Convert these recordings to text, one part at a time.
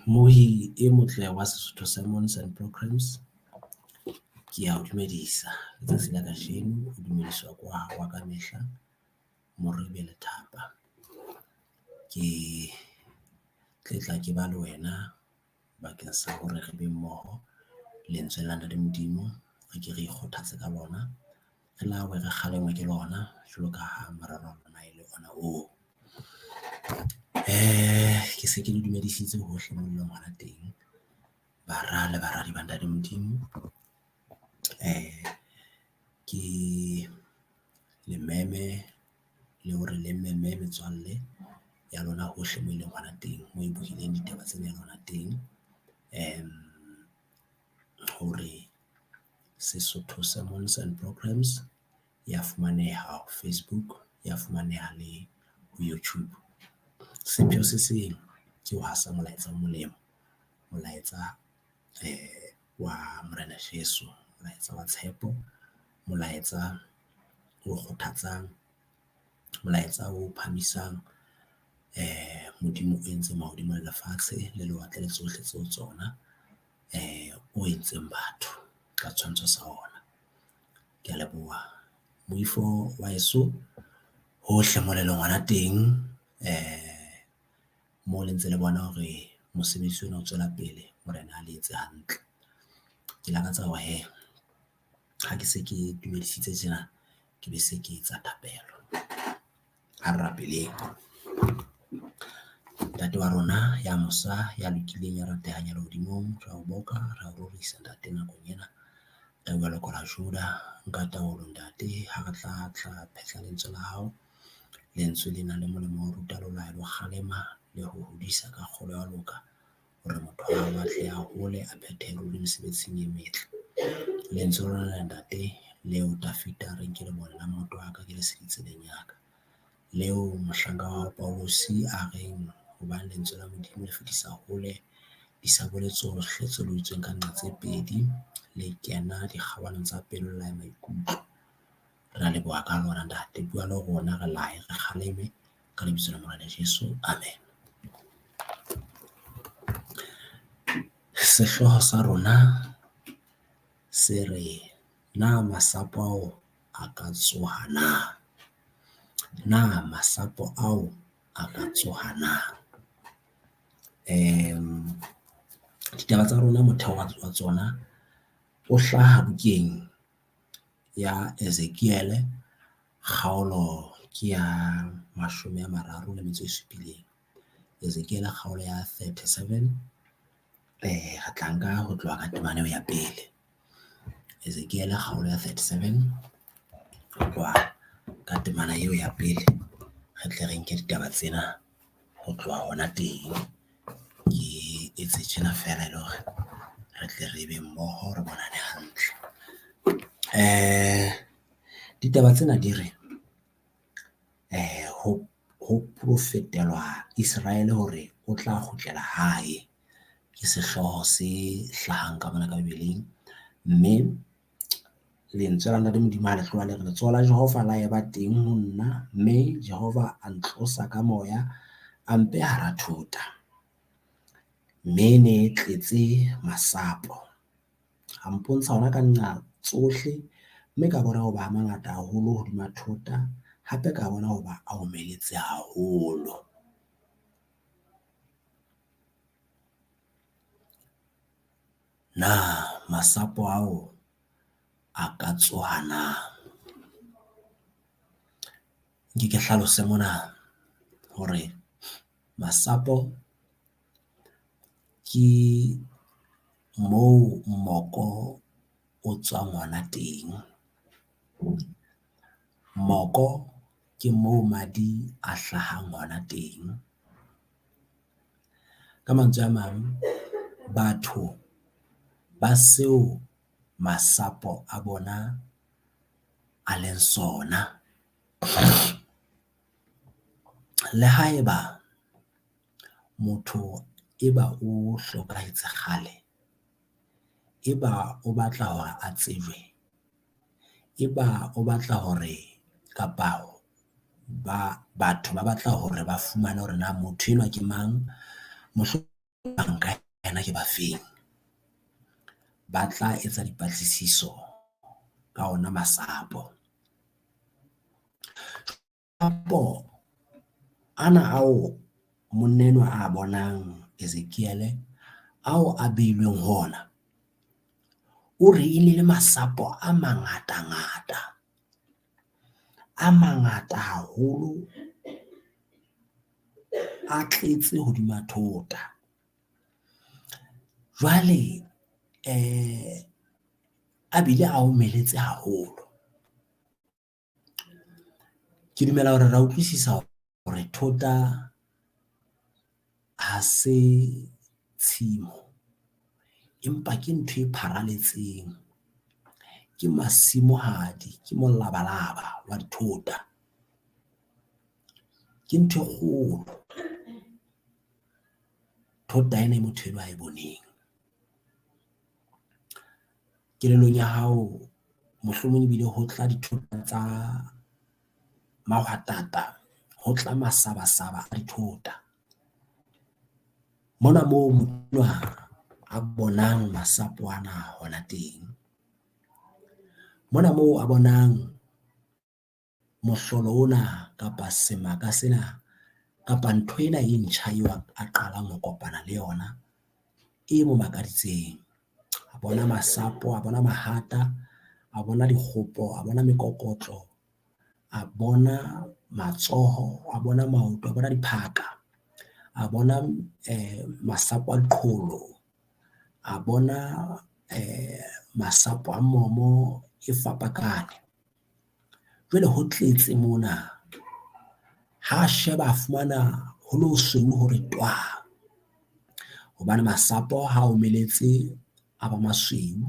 Mmohi e motle wa Sesotho Sermons and Programs. Ke a o dumedisa letsatsi la kajeno, o dumediswa ke wa hao wa ka mehla, Moribe Lethapa. Ke tletla ke ba le wena bakeng sa hore re be mmoho lentsweng la ntate Modimo, re ke re ikgothatse ka lona, re lawe, re kgalengwe ke lona jwalo ka ha morero wa lona e le ona oo. Ke se ke le dumedisitse hohle mo leng hona teng, bara le baradi ba ntate Modimo. Ke le meme le hore le meme metswalle ya lona hohle moo e leng hona teng moo e bohileng ditaba tsena e leng hona teng, hore Sesotho Sermons and Programs ya fumaneha Facebook, ya fumaneha le ho YouTube. Sepheo se seng ke ho hasa molaetsa o molemo, molaetsa wa Morena Jeso, molaetsa wa tshepo, molaetsa o kgothatsang, molaetsa o phahamisang Modimo o entseng mahodimo le lefatshe le lewatle le tsohle tseo tsona, o entseng batho ka tshwantsho sa ona. Ke a leboha moifo wa heso hohle mo le leng hona teng, moo le ntse le bona hore mosebetsi ona o tswela pele Morena a le etse hantle. Ke lakatsa hore hee ha ke se ke dumedisitse tjena, ke be se ke etsa thapelo. Ha re rapeleng. Ntate wa rona ya mosa, ya lokileng, ya ratehang, ya lehodimong, re ao boka, re ao rorisa ntate nakong ena. Tau ya leloko la Juda, nka taolo ntate ha re tla tla phetla lentswe la hao. Lentswe le nang le molemo wa ho ruta le ho laya le ho kgalema le ho hodisa ka kgolo ya ho loka hore motho wa hao a tle a hole, a phethehe ruri mesebetsing e metle. Lentswe la lona ntate leo Dafita a reng ke lebone la maoto a ka, ke lesedi tseleng ya ka. Leo mohlanka wa hao Paulus a reng hobane lentswe la Modimo le fetisa hole disabole tsohle tse lohutsweng ka nqa tse pedi, le kena dikgaolanong tsa pelo le maikutlo. Re a leboha ka lona ntate, bua le rona, re laye, re kgaleme ka lebitso la Morena Jeso, amen. Sehlooho sa rona se re na masapo ao a ka tsoha na? Na masapo ao a ka tsoha na? Ditaba tsa rona motheo wa tsona o hlaha bukeng ya Ezekiel kgaolo ke ya 37. Ezekiel kgaolo ya 37, re tla nka ho tloha ka temana eo ya pele. Ezekiel kgaolo ya 37 ho tloha ka temana eo ya pele, re tle re nke ditaba tsena ho tloha hona teng. Ke etse tjena feela e le hore re tle re be mmoho, re bonane hantle. Ditaba tsena di re ho profetelwa Israel hore o tla kgutlela hae, ke sehlooho se hlahang ka mona ka bebeleng. Mme lentswe la ntate Modimo ha le tloha le re, letsoho la Jehova la eba teng ho nna, mme Jehova a ntlosa ka moya, a mpeha hara thota, mme e ne e tletse masapo. A mpontsha hona ka nqa tsohle, mme ka bona hoba a mangata haholo hodima thota, hape ka bona hoba a omeletse haholo. Na masapo ao a ka tsoha na? Nke ke hlalose mona hore masapo ke moo moko o tswang hona teng. Moko ke moo madi a hlahang hona teng. Ka mantswe a mang, batho ba seo masapo a bona a leng sona. Le haeba motho e ba o hlokahetse kgale, e ba o batla hore a tsejwe, e ba o batla hore kapa ba batho ba batla hore ba fumane hore na motho enwa ke mang . Bang ka yena ke ba feng? Ba tla etsa dipatlisiso ka ona masapo. Masapo ana ao monna enwa a bonang Ezekiel ao a beilweng ho ona, o re e ne le masapo a mangatangata, a mangata haholo, a tletse hodima thota. Jwale a bile a omeletse haholo. Ke dumela hore ra utlwisisa hore thota ha se tshimo, empa ke ntho e pharaletseng, ke masimohadi, ke molabalaba wa dithota. Ke ntho e kgolo, thota ena e motho enwa ae boneng. Kelellong ya hao mohlomong ebile ho tla dithota tsa mahwatata, ho tla masabasaba a dithota. Mona moo motho enwa a bonang masapo ana hona teng, mona moo a bonang mohlolo ona kapa semaka sena kapa ntho ena e ntjha eo a qalang ho kopana le yona e mo makaditseng. A bona masapo, a bona mahata, a bona dikgopo, a bona mekokotlo, a bona matsoho, a bona maoto, a bona diphaka, a bona masapo a diqholo, a bona masapo a momo e fapakane. Jwale ho tletse mona, ha sheba a fumana ho le ho sweu hore twa! Hobane masapo ha omeletse a ba masweu,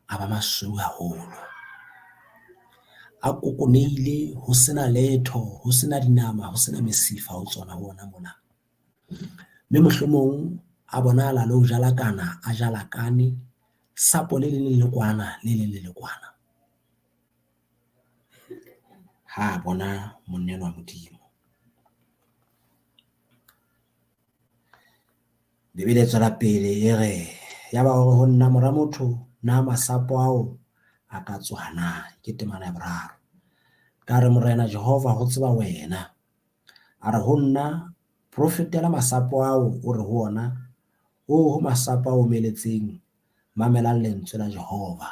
a ba masweu haholo. A kokonehile ho sena letho, ho sena dinama, ho sena mesifa ho tsona ho ona mona. Mme mohlomong a bonahala le ho jalakana, a jalakane, sapo le leng le le kwana, le leng le le kwana. Ha bona monna enwa wa Modimo. Bebele e tswela pele e re, yaba o re ho nna, mora motho, na masapo ao a ka tsoha na? Ke temana ya boraro. Ka re, Morena Jehova, ho tseba wena. A re ho nna, profetela masapo ao, o re ho ona, oho masapo a omeletseng, mamelang lentswe la Jehova.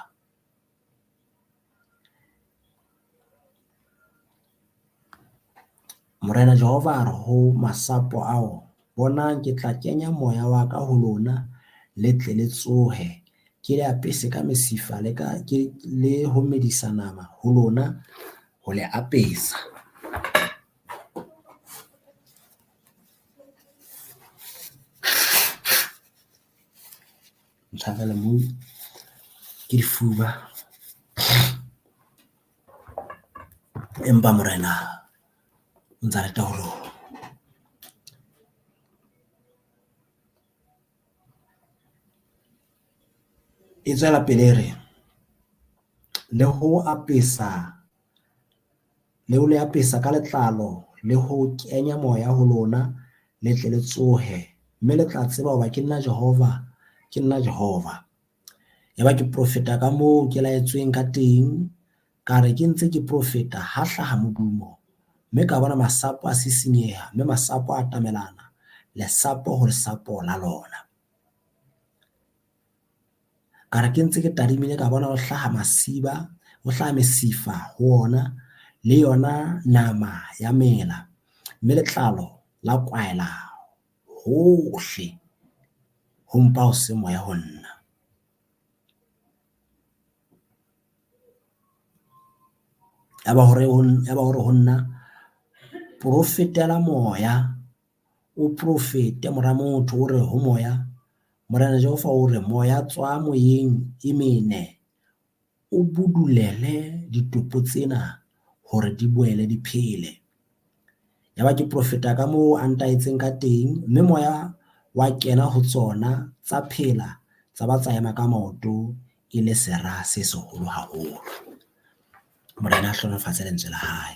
Morena Jehova a re ho masapo ao, bonang, ke tla kenya moya wa ka ho lona, le tle le tsohe, ke le apese ka mesifa le ka ke le ho medisa nama ho lona, ho le apesa. Ntshwarele moo ke difuba empa Morena o ntsa le taolong. E tswela pele e re, le ho apesa, le ho le apesa ka letlalo, le ho kenya moya ho lona, le tle le tsohe, mme le tla tseba hoba ke nna Jehova, ke nna Jehova. Yaba ke profeta ka moo ke laetsweng ka teng, ka re ke ntse ke profeta, ha hlaha modumo, mme ka bona masapo a sisinyeha, mme masapo a atamelana, lesapo ho lesapo la lona. Ka re ke ntse ke tadimile, ka bona ho hlaha masiba, ho hlaha mesifa ho ona, le yona nama ya mela, mme letlalo la kwaela hohle, ho mpa ho se moya ho nna. Yaba hore ho nna, profetela moya, o profete mora motho, o re ho moya, Morena Jehova o re, moya tswa moyeng e mene, o budulele ditopo tsena hore di boele di phele. Yaba ke profeta ka moo a ntaetseng ka teng, mme moya wa kena ho tsona, tsa phela, tsa ba tsa ema ka maoto e le sera se seholo haholo. Morena a hlohonolofatse lentswe la hae.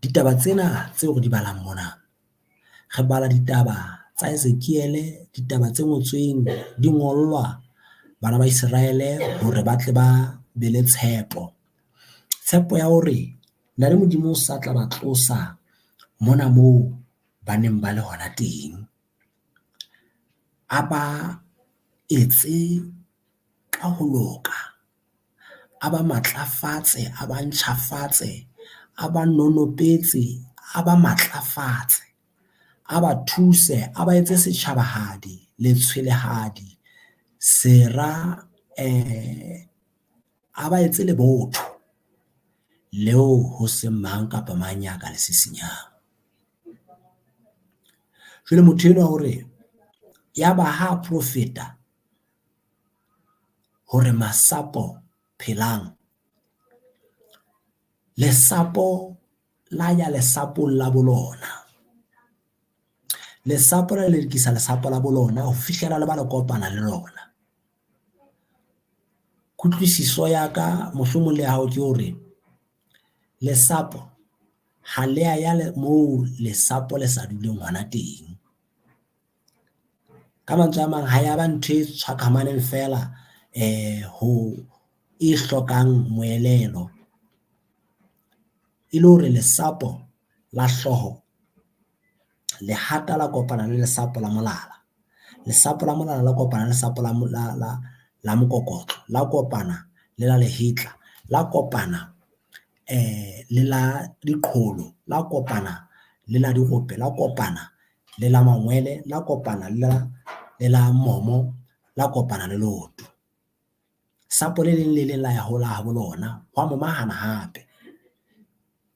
Ditaba tsena tseo re di balang mona, Re bala ditaba tsa Ezekiele, ditaba tse ngotsweng di ngollwa bana ba Iseraele hore ba tle ba be le tshepo. Tshepo ya hore Ntate Modimo o sa tla ba tlosa mona moo ba neng ba le hona teng, a ba etse ka ho loka, a ba matlafatse, a ba ntjhafatse, a ba nonopetse, a ba matlafatse, a ba thuse, a ba etse setjhabahadi, letshwelehadi, sera a ba etse lebotho leo ho seng mang kapa mang ya ka le sisinyang. Jwale motho enwa o re, ya ba ha profeta hore masapo phelang, lesapo la ya lesapong la bolona, lesapo la lelekisa lesapo la bolona ho fihlela le ba le kopana le lona. Kutlwisiso ya ka mohlomong le ya hao ke hore lesapo ha le ya ya moo lesapo le sa duleng hona teng. Ka mantswe a mang, ha ya ba ntho e tshwakgamaneng feela ho e hlokang moelelo, e le hore lesapo la hlooho lehata la kopana le lesapo la molala, lesapo la molala la kopana le lesapo la mokokotlo, la kopana le la lehetla, la kopana le la diqholo, la kopana le la dirope, la kopana le la mangwele, la kopana le la momo, la kopana le leoto. Sapo le leng le leng la ya ho la habo lona, hwa momahana hape.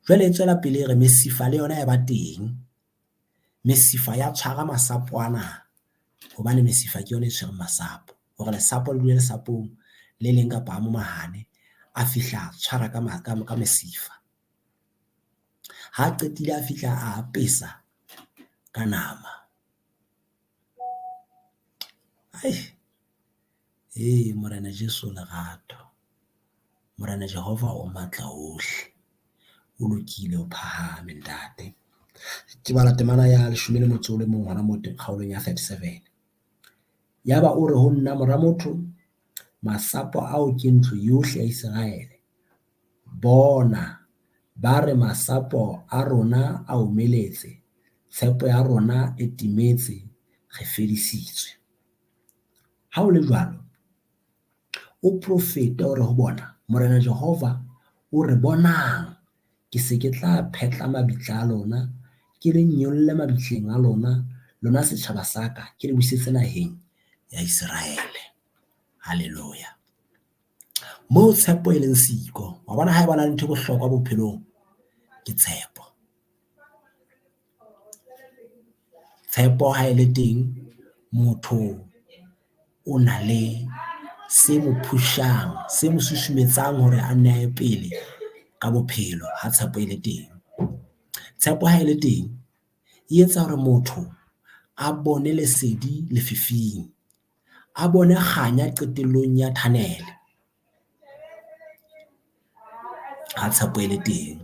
Jwale e tswela pele e re mesifa le yona ya ba teng, mesifa ya tshwara masapo ana hobane mesifa ke yona e tshwereng masapo hore lesapo le dule lesapong le leng kapa a momahane, a fihla a tshwara ka mesifa. Ha qetile a fihla a apesa ka nama. Ee, Morena Jesu o lerato, Morena Jehova o matla ohle, o lokile, o phahame ntate. Ke bala temana ya leshome le motso o le mong hona moo kgaolong ya 37. Yaba o re ho nna, mora motho, masapo ao ke ntlo yohle ya Iseraele. Bona, ba re masapo a rona a omeletse, tshepo ya rona e timetse, re fedisitswe. Ha ho le jwalo, o profete o re ho bona, Morena Jehova o re, bonang, ke se ke tla phetla mabitla a lona, ke le nyolle mabitleng a lona, lona setjhaba sa ka, ke le busetse naheng ya Iseraele. Haleluya. Moo tshepo e leng siko, wa bona ha eba na le ntho e bohlokwa bophelong, ke tshepo. Tshepo ha e le teng, motho o na le se mo pushang, se mo susumetsang hore a nne a ye pele ka bophelo ha tshepo e le teng. Tshepo ha e le teng, e etsa hore motho a bone lesedi lefifing, a bone kganya qetellong ya tunnel ha tshepo e le teng.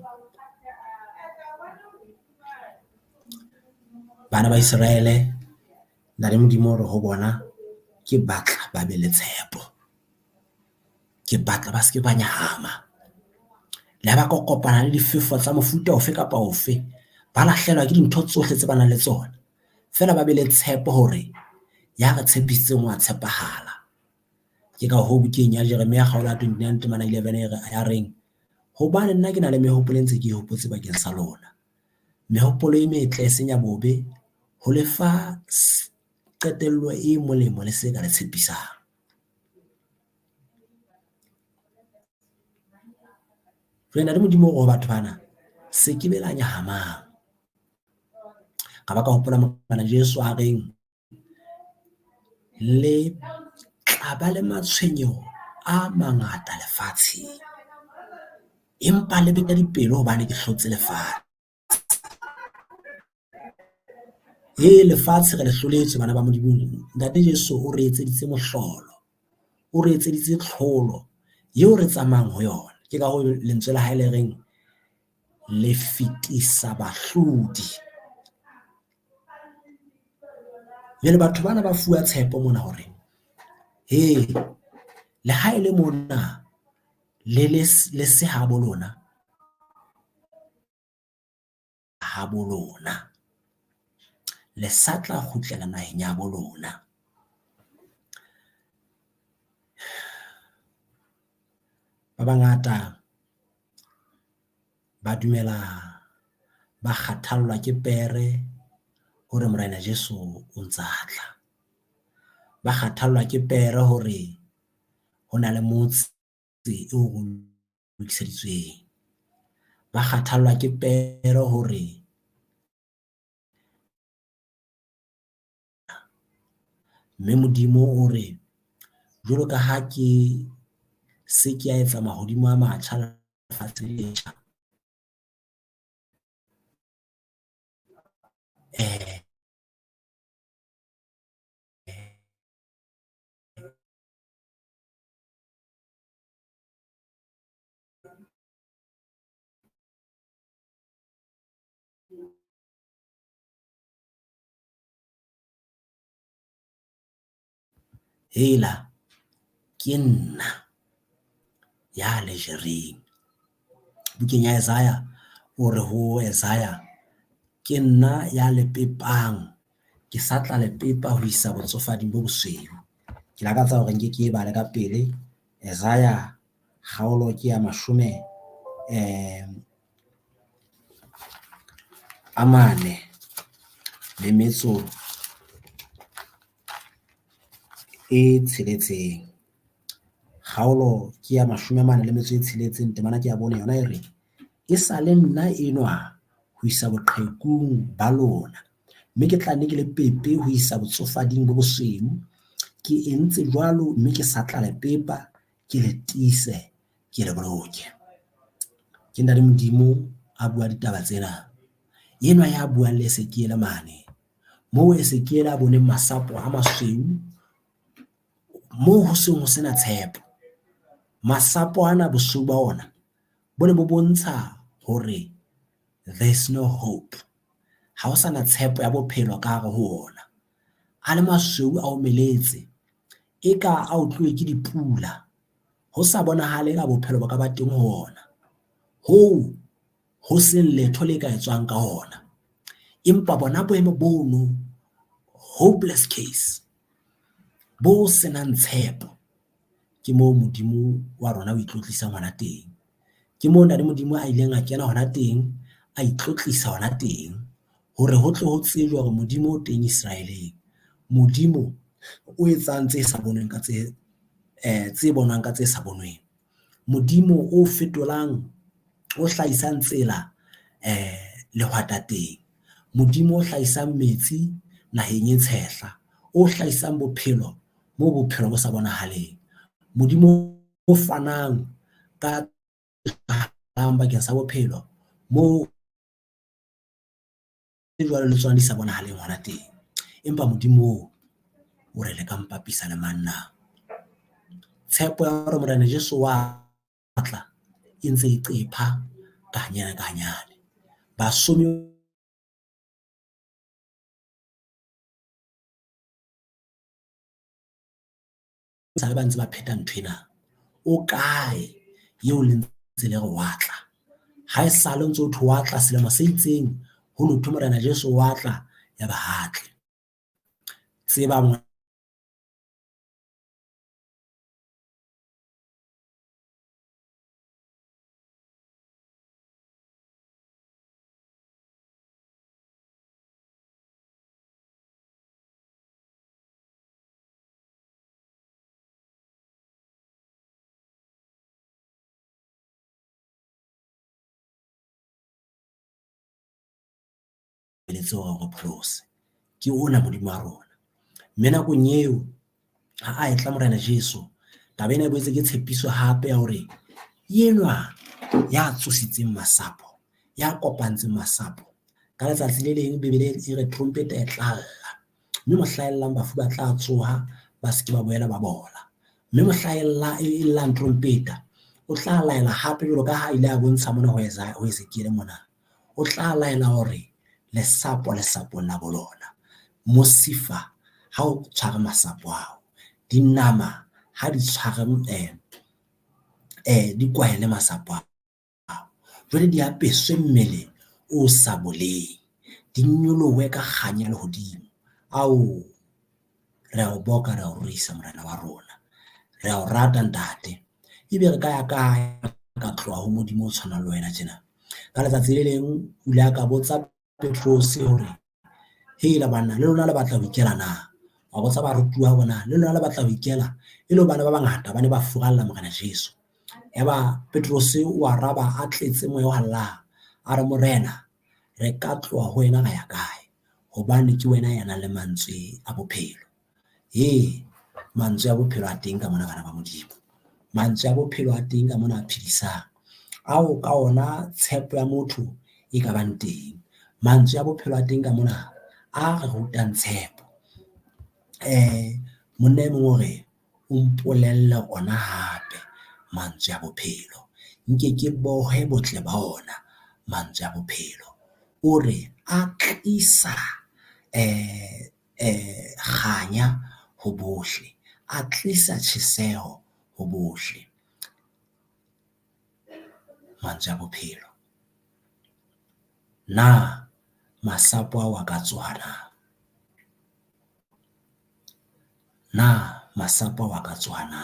Bana ba Iseraele, Ntate Modimo o re ho bona, ke batla ba be le tshepo, ke batla ba se ke ba nyahama. Le ha ba ka kopana le difefo tsa mofuta ofe kapa ofe, ba lahlehelwa ke dintho tsohle tse ba nang le tsona, feela ba be le tshepo hore ya re tshepisitseng wa tshepahala. Ke ka hoo bukeng ya Jeremia kgaolo ya 29 temana 11 ya reng, hobane nna ke na le mehopolo e ntse ke e hopotse bakeng sa lona, mehopolo e metle e seng ya bobe, ho le fa qetello e molemo le se ka le tshepisang. Jwale Ntate Modimo o re ho batho bana, se ke be la nyahamang. Ka ba ka hopola Morena Jesu a reng, le tla ba le matshwenyeho a mangata lefatsheng, empa le bete dipelo hobane ke hlotse lefatshe. Lefatshe re le hloletswe bana ba Modimo. Ntate Jesu o re etseditse mohlolo, o re etseditse tlholo eo re tsamayang ho yona. Ke ka hoo lentswe la hae le reng le fetisa bahlodi. Jwale batho bana ba fuwa tshepo mona hore he le ha e le mona le le se habo lona, habo lona. Le sa tla kgutlela naheng ya bo lona. Ba bangata ba dumela ba kgathallwa ke pere hore Morena Jeso o ntsa tla. Ba kgathallwa ke pere hore ho na le motse eo re o lokiseditsweng. Ba kgathallwa ke pere hore mme Modimo o re jwalo ka ha ke se ke a etsa mahodimo a matjha le lefatshe le letjha. Hela ke nna ya le jereng. Bukeng ya Isaiah o re ho Isaiah, ke nna ya le pepang, ke sa tla le pepa ho isa botsofading bo bosweu. Ke lakatsa hore nke ke e bale ka pele. Isaiah kgaolo ke ya 46. Kgaolo ke ya 46, temana ke ya 4 yona e re, e sa le nna enwa ho isa boqhekung ba lona, mme ke tla nne ke le pepe ho isa botsofading bo bosweu. Ke entse jwalo, mme ke sa tla le pepa, ke le tiise, ke le boloke. Ke Ntate Modimo a bua ditaba tsena. Enwa ya buang le Ezekiel mane, moo Ezekiel a boneng masapo a masweu, moo ho seng ho sena tshepo. Masapo ana bosweu ba ona bo ne bo bontsha hore there's no hope. Ha ho sana tshepo ya bophelo ka hare ho ona. A le masweu a omeletse, eka a otluwe ke dipula, ho sa bonahale ka bophelo bo ka ba teng ho ona. Hoo ho seng letho le ka etswang ka ona. Empa bona boemo bono, hopeless case, bo senang tshepo, ke moo Modimo wa rona o itlotlisang hona teng. Ke moo Ntate Modimo a ileng a kena hona teng, a itlotlisa hona teng hore ho tle ho tsejwe hore Modimo o teng Israeleng. Modimo o etsang tse sa bonweng ka tse tse bonwang ka tse sa bonweng. Modimo o fetolang, o hlahisang tsela lehwatateng. Modimo o hlahisang metsi naheng e tshehla, o hlahisang bophelo moo bophelo bo sa bonahaleng. Modimo o fanang ka bakeng sa bophelo moo jwalo le tsona di sa bonahaleng hona teng. Empa Modimo oo o re le ka mpapisa le mang na? Tshepo ya hore Morena Jesu wa tla e ntse e qepha ka hanyane ka hanyane. Basomi sale ba ntse ba pheta nthwena. O kae eo le ntse le re wa tla? Ha esale o ntso thwe wa tla selemo se itseng, ho no thwe Morena Jesu wa tla, ya ba ha tle. Tseba hore o re pholose. Ke ona Modimo wa rona. Mme nakong eo ha a etla Morena Jesu, taba ena e boetse ke tshepiso hape ya hore enwa ya tsositseng masapo, ya kopantseng masapo, ka letsatsi le leng Bibele e re trumpeta e tla lla, mme mohla e llang bafu ba tla tsoha, ba se ke ba boela ba bola. Mme mohla e llang trumpeta, o tla laela hape jwalo ka ha ile a bontsha mona ho Ezekiel mona. O tla laela hore lesapo lesapong la bolona, mosifa Ha o tshware masapo ao. Dinama ha di tshware di kwahele masapo ao. Jwale di apeswe mmele o sa boleng, di nyolohe ka kganya ya lehodimo. Ao, re a o boka, re a o rorisa Morena wa rona. Re a o rata Ntate. Ebe re ka ya kae ka tloha ho Modimo o tshwanang le wena tjena? Ka letsatsi le leng o ile a ka botsa Petrose hore, hela banna le lona le batla ho ikela na? Wa botsa barutuwa hore na le lona le batla ho ikela? E le hobane ba bangata ba ne ba furalla Morena Jesu. Yaba Petrose o araba a tletse moya o halalelang, a re, Morena, re ka tloha ho wena ra ya kae? Hobane ke wena ya nang le mantswe a bophelo. Ee, mantswe a bophelo a teng ka mona bana ba Modimo. Mantswe a bophelo a teng ka mona a phedisang, ao ka ona tshepo ya motho e ka bang teng. Mantswe a bophelo a teng ka mona a re rutang tshepo. Monna e mong o re, o mpolelle ona hape mantswe a bophelo, nke ke bohe botle ba ona mantswe a bophelo. O re a tlisa kganya ho bohle, a tlisa tjheseho ho bohle. Mantswe a bophelo. Na masapo ao a ka tsoha na? Na masapo ao a ka tsoha na?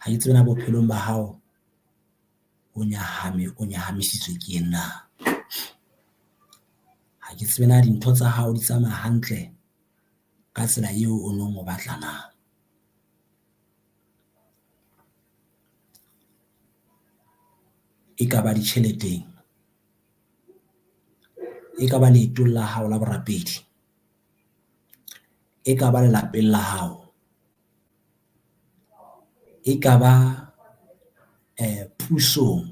Ha ke tsebe na bophelong ba hao o nyahame, o nyahamisitswe ke eng na? Ha ke tsebe na dintho tsa hao di tsamaya hantle ka tsela eo o neng o batla na? E ka ba ditjheleteng, e ka ba leetong la hao la borapedi, e ka ba lelapeng la hao, e ka ba pusong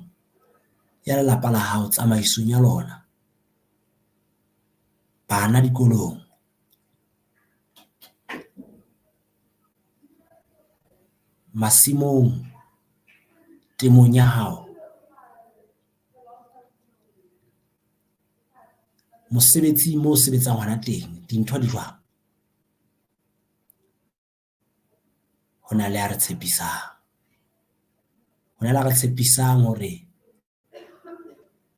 ya lelapa la hao, tsamaisong ya lona, bana dikolong. Masimong, temong ya hao, mosebetsing moo o sebetsang hona teng, dintho di jwang? Ho na le a re tshepisang. Ho na le a re tshepisang hore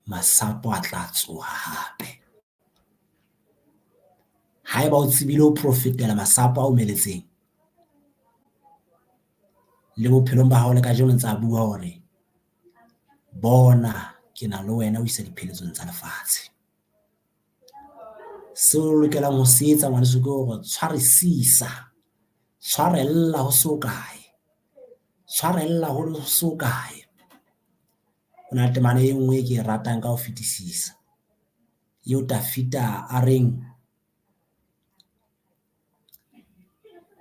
masapo a tla tsoha hape. Haeba o tsebile ho profetela masapo a omeletseng, le bophelong ba hao le kajeno ntse a bua hore bona ke na le wena ho isa dipheletsong tsa lefatshe. Seo o lokelang ho se etsa ngwaneso ke hore tshwarisisa, tshwarella ho se hokae, tshwarella ho se hokae. Ho na le temana e nngwe e ke e ratang ka ho fetisisa eo Tafita a reng,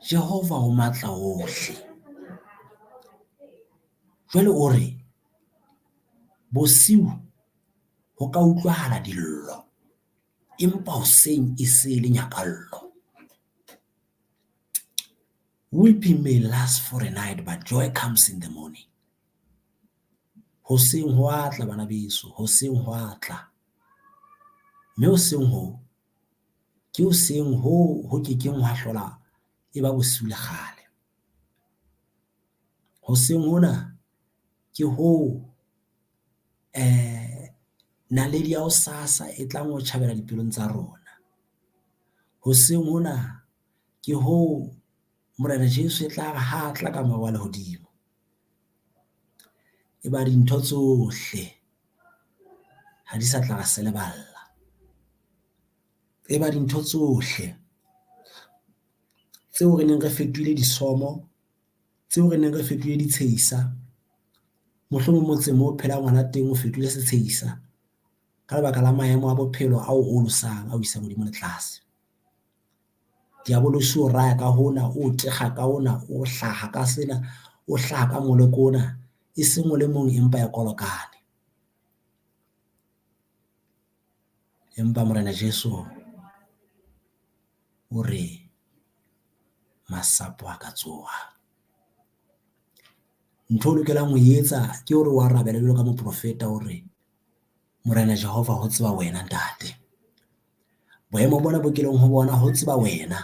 Jehova o matla ohle. Jwale o re bosiu ho ka utlwahala dillo, empa hoseng e se le nyakallo. Weeping may last for a night, but joy comes in the morning. Hoseng ho a tla bana beso, hoseng ho a tla. Mme hoseng ho, ke hoseng ho ho kekeng hwa hlola e ba bosiu le kgale. Hoseng hona ke ho naledi ya hosasa e tlang ho tjhabela dipelong tsa rona. Hoseng hona ke ho Morena Jesu e tla re ha tla ka maru a lehodimo. E ba dintho tsohle ha di sa tla ra seleballa. E ba dintho tsohle tseo re neng re fetohile disomo, tseo re neng re fetohile ditshehisa, mohlomong motseng moo o phelang hona teng o fetohile setshehisa ka lebaka la maemo a bophelo ao olosang, a o isang hodimo le tlase. Diabolosi o raya ka hona, o tekga ka hona, o hlaha ka sena, o hlaha ka moleko ona, e seng o le mong empa e kolokane. Empa Morena Jesu o re masapo a ka tsoha. Ntho o lokelang ho e etsa ke hore o arabele jwalo ka moprofeta hore Morena Jehova ho tseba wena Ntate. Boemo bona bo ke leng ho bona ho tseba wena.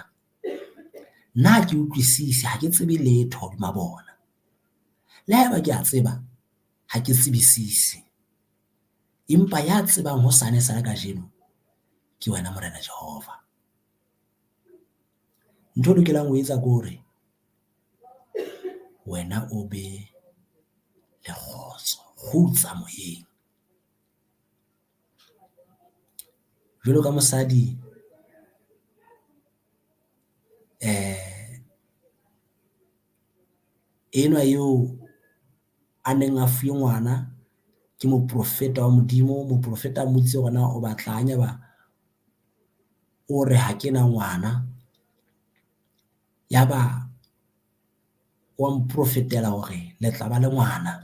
Nna ha ke utlwisisi ha ke tsebe letho hodima bona. Le haeba ke a tseba, ha ke tsebisisi. Empa ya tsebang hosane e sa le kajeno ke wena Morena Jehova. Ntho o lokelang ho etsa ke hore wena o be le kgotso, kgutsa moyeng. Jwalo ka mosadi enwa eo a neng a fuwe ngwana ke moprofeta wa Modimo, moprofeta a mmoditse hore na o batlang ya ba o re ha ke na ngwana. Ya ba wa mprofetela hore le tla ba le ngwana.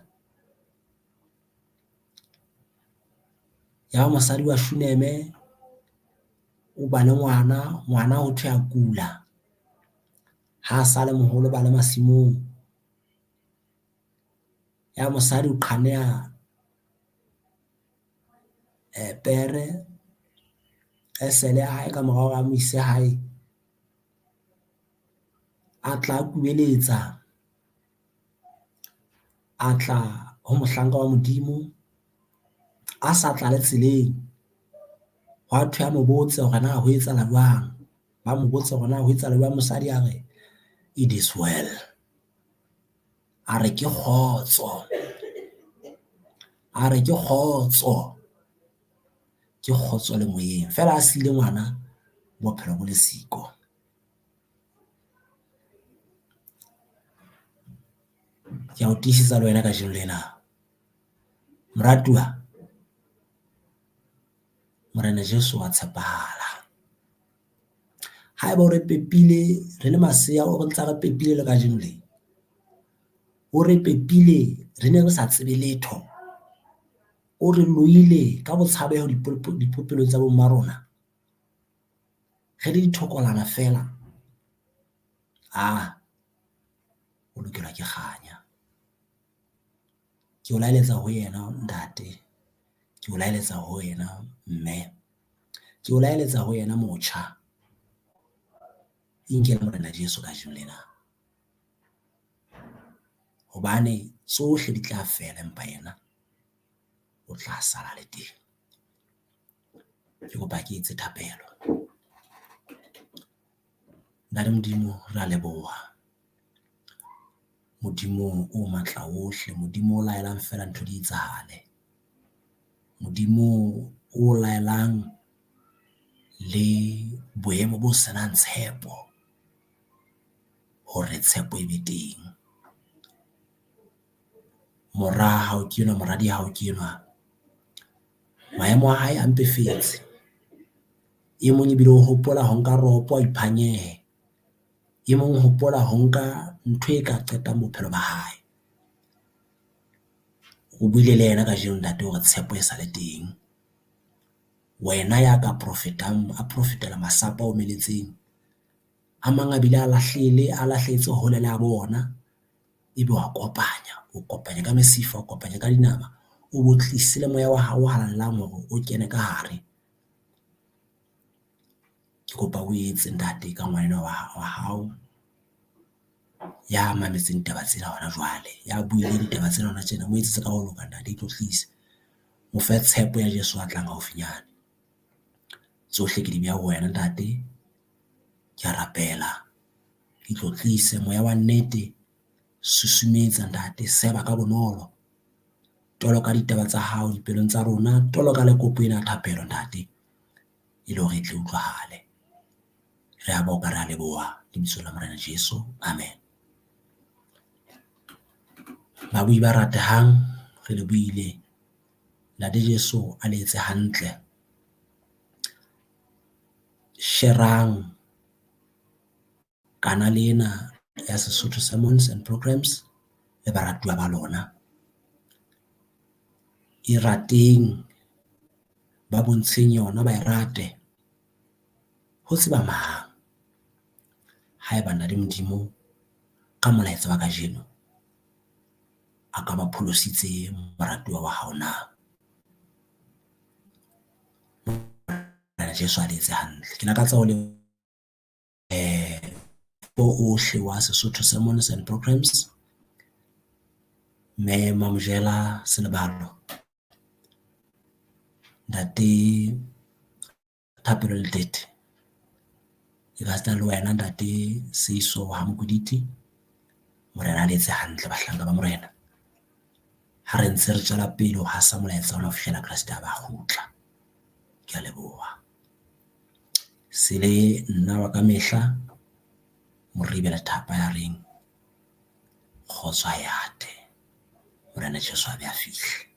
Ya ba mosadi wa Shuneme o ba le ngwana, ngwana ho thwe a kula ha sa le moholo ba le masimong. Ya mosadi o qhaneha pere, esele ya hae ka mora hore a mo ise hae, a tla kubeletsa, a tla ho mohlanka wa Modimo a sa tla le tseleng. Hwa thwe a mo botse hore na ho etsahala jwang, ba mo botse hore na ho etsahala jwang, mosadi a re it is well, a re ke kgotso, a re ke kgotso, ke kgotso le moyeng feela a siile ngwana bophelo bo le siko. Ke a o tiisetsa le wena kajeno lena, moratuwa Morena Jesu wa tshepahala. Haeba o re pepile re le masea, o re ntsa re pepile le kajeno le, o re pepile re ne re sa tsebe letho, o re loile ka botshabeho dipopelong tsa bomma rona, re le dithokolana feela, ah, o lokelwa ke kganya. Ke o laeletsa ho yena ntate, ke o laeletsa ho yena mme, ke o laeletsa ho yena motjha. Inkele Morena Jesu kajeno lena, hobane tsohle di tla fela empa yena o tla sala le teng. Ke kopa ke etse thapelo. Ntate Modimo, re a leboha. Modimo o matla ohle, Modimo o laelang feela ntho di etsahale. Modimo o laelang le boemo bo senang tshepo hore tshepo e be teng. Mora hao ke enwa, moradi hao ke enwa, maemo a hae a mpefetse. E mong ebile o hopola ho nka ropo a iphanyehe, e mong o hopola ho nka ntho e ka qetang bophelo ba hae. O buile le yena kajeno ntate hore tshepo e sale teng. Wena ya ka profetang, a profetela masapo a omeletseng, a mang a bile a lahlehile, a lahlehetse hole le a bona, ebe wa kopanya, o kopanya ka mesifa, o kopanya ka dinama, o bo tlise le moya wa hao o halalelang hore o kene ka hare. Ke kopa o etse ntate ka ngwana enwa wa hao ya mametseng ditaba tsena hona jwale, ya buileng ditaba tsena hona tjena, mo etsetse ka ho loka ntate, itlotlise. Mo fe tshepo ya Jesu a tlang haufinyane. Tsohle ke di beha ho wena ntate, ke a rapela, itlotlise moya wa nnete, susumetsa ntate, seba ka bonolo, toloka ditaba tsa hao dipelong tsa rona, toloka le kopo ena ya thapelo ntate, e le hore e tle utlwahale. Re a boka, re a leboha lebitsong la Morena Jesu, amen. Babui ba ratehang, re le buile. Ntate Jesu a le etse hantle. Sherang kanale ena ya Sesotho Sermons and Programs le baratuwa ba lona. E rateng, ba bontsheng yona, ba e rate. Ho tseba mang haeba Ntate Modimo ka molaetsa wa kajeno a ka ba pholositse moratuwa wa hao na? Morena Jesu a le etse hantle. Ke lakatsa ho le ohle wa Sesotho Sermons and Programs. Mme Mamojela Selebalo, Ntate Thapelo Letete, e ka sita le wena Ntate Seiso Hamokoditi. Morena a le etse hantle bahlanka ba Morena. Ha re ntse re tswela pele ho hasa molaetsa ona ho fihlela Kreste a ba kgutla. Ke a leboha. Se le nna wa ka mehla, Moribe Lethapa ya reng kgotso ha e ate. Morena Jesu a be a fihle.